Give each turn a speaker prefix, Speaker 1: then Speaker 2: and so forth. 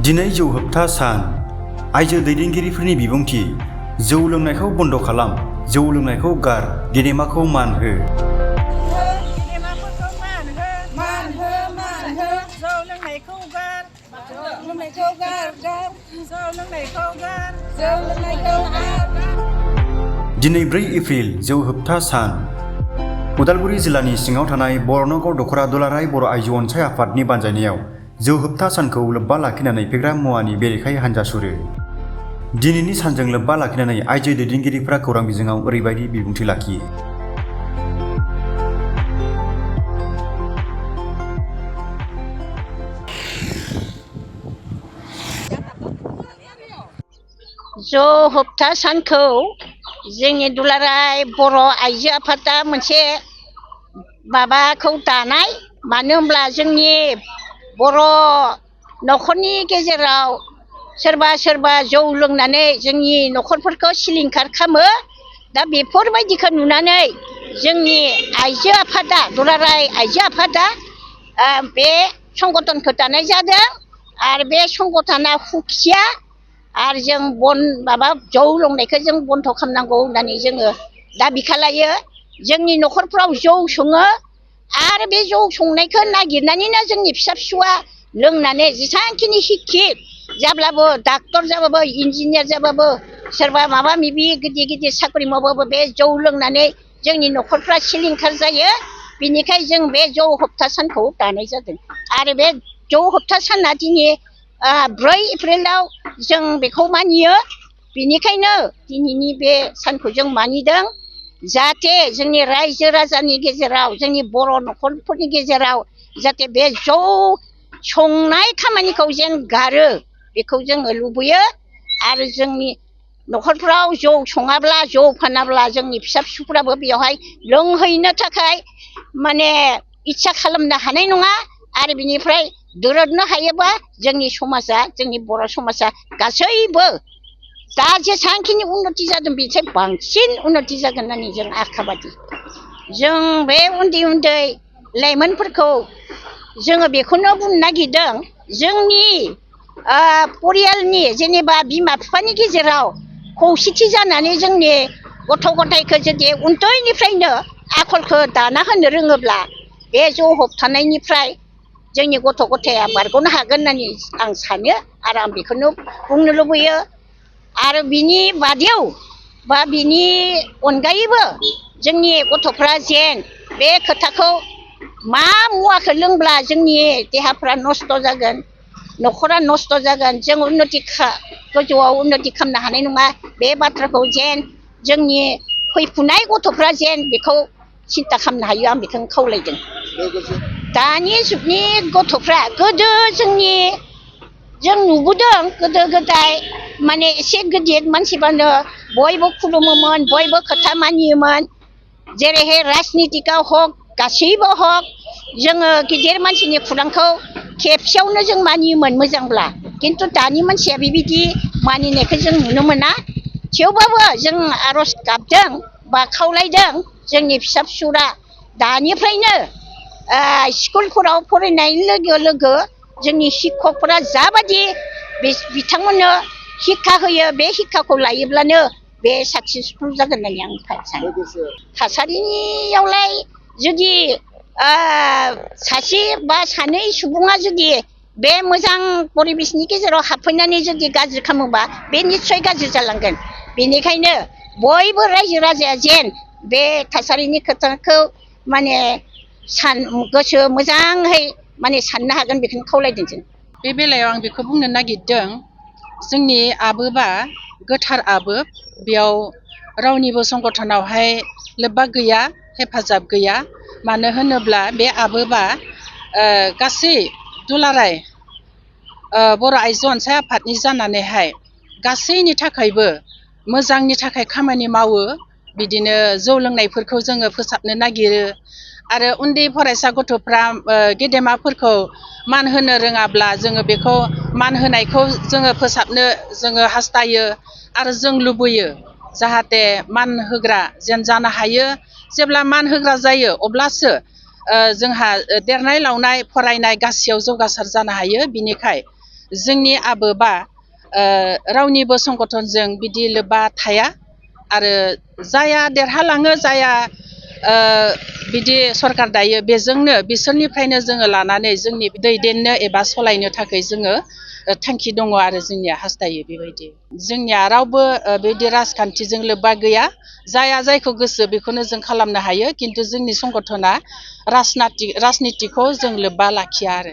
Speaker 1: दिनै जौ होबथा सान आइजो दैदेनगिरिफोरनि बिबुंथि जौ लोंनायखौ बन्द खालाम जौ लोंनायखौ गार गेदेमाखौ मान हो दिनै 4 एप्रिल जौ होबथा सान उदालगुरि जिल्लानि सिङाव थानाय बरनगर दखरा दुलाराय बर' आइजो अनसाय आफादनि बानजायनायाव जौ होबथा सानखौ लोब्बा लाखिनानै फेग्रा मुवानि बेरेखायै हान्जा सुरो। दिनैनि सानजों लोब्बा लाखिनानै आइजो दैदेनगिरिफोरा खौरां बिजोङाव ओरैबायदि बिबुंथि लाखियो।
Speaker 2: जौ होबथा सानखौ जोंनि दुलाराय बर' आइजो आफादा मोनसे माबाखौ दानाय, मानो होनब्ला जोंनि बर' न'खरनि गेजेराव सोरबा जौ लोंनानै जोंनि न'खरफोरखौ सिलिंखार खालामो। दा बेफोरबायदिखौ नुनानै जोंनि आइजो आफादा दुलाराय आइजो आफादा बे संगठनखौ दानाय जादों आरो बे संगठना हुखिया आरो जों जौ लोंनायखौ जों बन्द खालामनांगौ होननानै जोङो दाबि खालायो। जोंनि न'खरफ्राव जौ सङो आरो बे जौ संनायखौ नागिरनानैनो जोंनि फिसा फिसौआ लोंनानै जेसांखिनि शिक्षित जाब्लाबो डाक्टर जाबाबो इन्जिनियार जाबाबो सोरबा माबा माबि गिदिर साख्रि मावबाबो बे जौ लोंनानै जोंनि न'खरफ्रा सिलिंखार जायो। बेनिखायनो जों बे जौ होबथा सानखौ दानाय जादों आरो बे जौ होबथा साना दिनै 4 एप्रिलाव जों बेखौ मानियो। बेनिखायनो दिनैनि बे सानखौ जों मानिदों जाहाथे जोंनि रायजो राजानि गेजेराव जोंनि बर' न'खरफोरनि गेजेराव जाहाथे बे जौ संनाय खामानिखौ जेन गारो बेखौ जोङो लुबैयो आरो जोंनि न'खरफ्राव जौ सङाब्ला जौ फानाब्ला जोंनि फिसा फिसौफ्राबो बेवहाय लोंहैनो थाखाय माने इस्सा खालामनो हानाय नङा आरो बिनिफ्राय दोरदनो हायोबा जोंनि समाजा जोंनि बर' समाजा गासैबो दा जेसांखिनि उन्नति जादों बेनिफ्राय बांसिन उन्नति जागोन होननानै जों आखाबादि। जों बे उन्दै लाइमोनफोरखौ जोङो बेखौनो बुंनो नागिरदों जोंनि परियालनि जेनेबा बिमा बिफानि गेजेराव खौसेथि जानानै जोंनि गथ' गथायखौ जुदि उन्दैनिफ्रायनो आखलखौ दाना होनो रोङोब्ला बे जौ होबथानायनिफ्राय जोंनि गथ' गथाया बारग'नो हागोन होननानै आं सानो आरो आं बेखौनो बुंनो लुबैयो। आरो बिनि बादैयाव बा बिनि अनगायैबो जोंनि गथ'फ्रा जेन बे खोथाखौ मा मुवाखौ लोंब्ला जोंनि देहाफ्रा नस्थ' जागोन न'खरा नस्थ' जागोन जों गोजौआव उन्नति खालामनो हानाय नङा बे बाथ्राखौ जेन जोंनि फैफुनाय गथ'फ्रा जेन बेखौ सिन्था खालामनो हायो आं बेखौनो खावलायदों। दानि जुगनि गथ'फ्रा गोदो जों नुबोदों गोदो गोदाय माने एसे गिदिर मानसिबानो बयबो खुलुमोमोन बयबो खोथा मानियोमोन जेरैहाय राजनितिकआव हक गासैबो हक जोङो गिदिर मानसिनि खुरांखौ खेबसेयावनो जों मानियोमोन मोजांब्ला, खिन्थु दानि मानसिया बेबायदि मानिनायखौ जों नुनो मोना। थेवबाबो जों आर'ज गाबदों बा खावलायदों जोंनि फिसा फिसौरा दानिफ्रायनो स्कुलफोराव फरायनाय लोगो लोगो जोंनि शिक्षकफोरा जाबादि बिथांमोननो शिक्षा होयो बे शिक्षाखौ लायोब्लानो बे साक्सेसफुल जागोन होननानै आं सानो। थासारियावलाय जुदि सासे बा सानै सुबुङा जुदि बे मोजां परिबेसनि गेजेराव हाबफैनानै जुदि गाज्रि खालामोबा बे निस्सय गाज्रि जालांगोन। बेनिखायनो बयबो रायजो राजाया जेन बे थासारिनि खोथाखौ माने गोसो मोजाङै माने साननो हागोन बेखौनो खावलायदों जों।
Speaker 3: बे बेलायाव आं बेखौ बुंनो नागिरदों जोंनि आबोबा गोथार आबोब बेयाव रावनिबो संगठनावहाय लोब्बा गैया हेफाजाब गैया। मानो होनोब्ला बे आबोबा गासै दुलाराय बर' आइजो अनसाय आफादनि जानानैहाय गासैनि थाखायबो मोजांनि थाखाय खामानि मावो। बिदिनो जौ लोंनायफोरखौ जोङो फोसाबनो नागिरो आरो उन्दै फरायसा गथ'फ्रा गेदेमाफोरखौ मान होनो रोङाब्ला जोङो बेखौ मान होनायखौ जोङो फोसाबनो जोङो हास्थायो आरो जों लुबैयो जाहाथे मान होग्रा जेन जानो हायो। जेब्ला मान होग्रा जायो अब्लासो जोंहा देरनाय लावनाय फरायनाय गासैयाव जौगासार जानो हायो। बिनिखाय जोंनि आबोबा रावनिबो संगठनजों बिदि लोब्बा थाया आरो जाया देरहालाङो जाया बिदि सरकार दायो बेजोंनो बिसोरनिफ्रायनो जोङो लानानै जोंनि दैदेननो एबा सलायनो थाखाय जोङो थांखि दङ आरो जोंनिया हास्थायो बेबायदि जोंनिया रावबो बेबायदि राजखान्थिजों लोब्बा गैया जाया जायखौ गोसो बेखौनो जों खालामनो हायो खिन्थु जोंनि संगठना राजनितिखौ जों लोब्बा लाखिया आरो